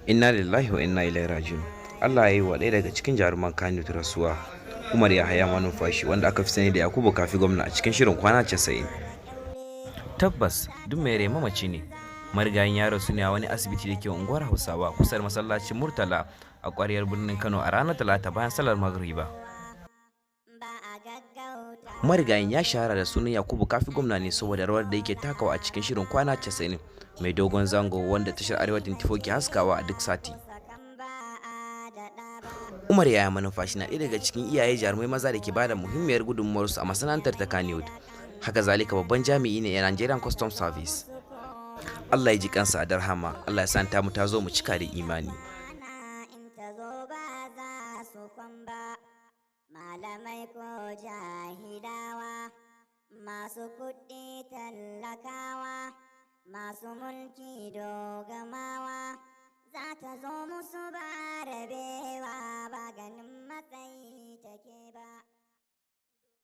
Inna lillahi wa inna ilaihi raji'un. Allah ya yi wa ɗaya daga cikin jaruman Kannywood rasuwa, Umar Yahaya Malumfashi, wanda aka fi sani da Yakubu Kafi Gwamna a cikin shirin Kwana 90. Tabbas, duk mai rai mamaci ne. Marigayin ya rasu ne a wani asibiti da ke unguwar Hausawa kusa da masallacin Murtala a ƙwaryar birnin Kano a ranar Talata bayan sallar Magriba. Marigayin ya shahara da sunan Yakubu Kafi Gwamna ne saboda rawar da yake takawa a cikin shirin Kwana 90 mai dogon zango wanda tashar Arewa 24 ke haskawa a duk sati. Umar Yahaya Malumfashi na ɗaya daga cikin iyaye jarumai maza da ke bada muhimmiyar gudunmawarsu a masana'antar ta Kannywood. Haka zalika, babban jami'i ne a Nigerian Customs Service. Allah ya ji kansa da rahama, Allah ya sa mu ta zo mu cika da imani. In ta zo ba za su kwan ba, malamai ko jahilawa, masu kuɗi, talakawa, masu mulki, dogamawa, za ta zo musu ba.